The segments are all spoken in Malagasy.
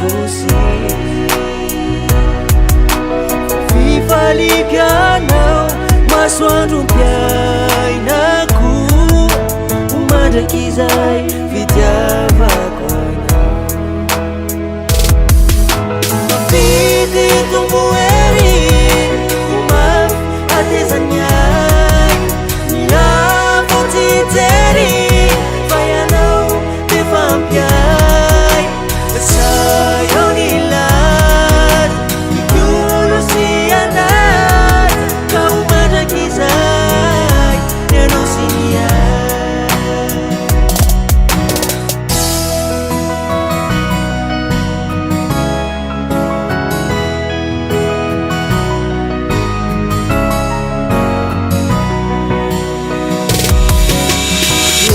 andosy. Fifaliako ianao, masoandrom-piainako, ho mandrakizay fitiavako anao. Mafidy tombo hery, ho mafy hatezan'ny ahy, ny lafo tsy hijery fa ianao efa ampy ahy. Sahy ny laza, hikolo sy hanaja, ka ho mandrakizay ny anao sy ny ahy.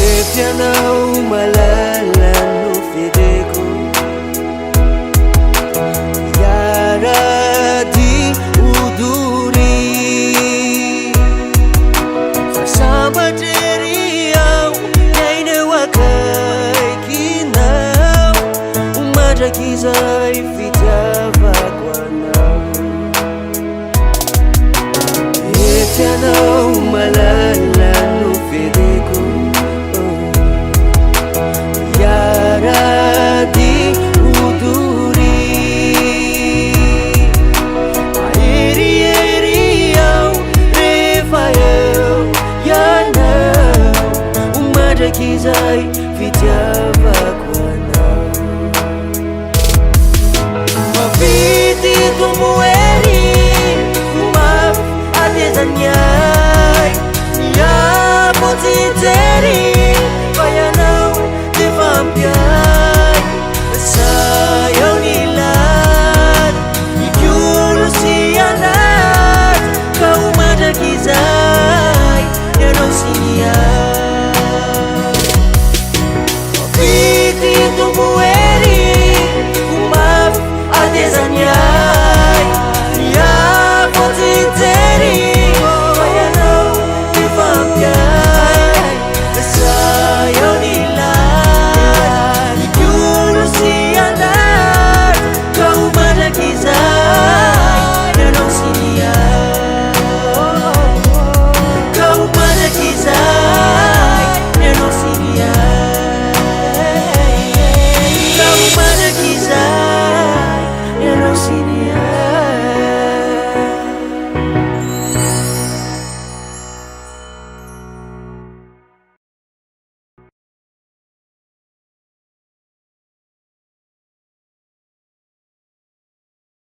Eto ianao malala no fereko, hiara-dia ho doria. Fa sambatra ery aho miaina eo akaikinao, ho mandrakizay fitiavako anao. Eto ianao malala.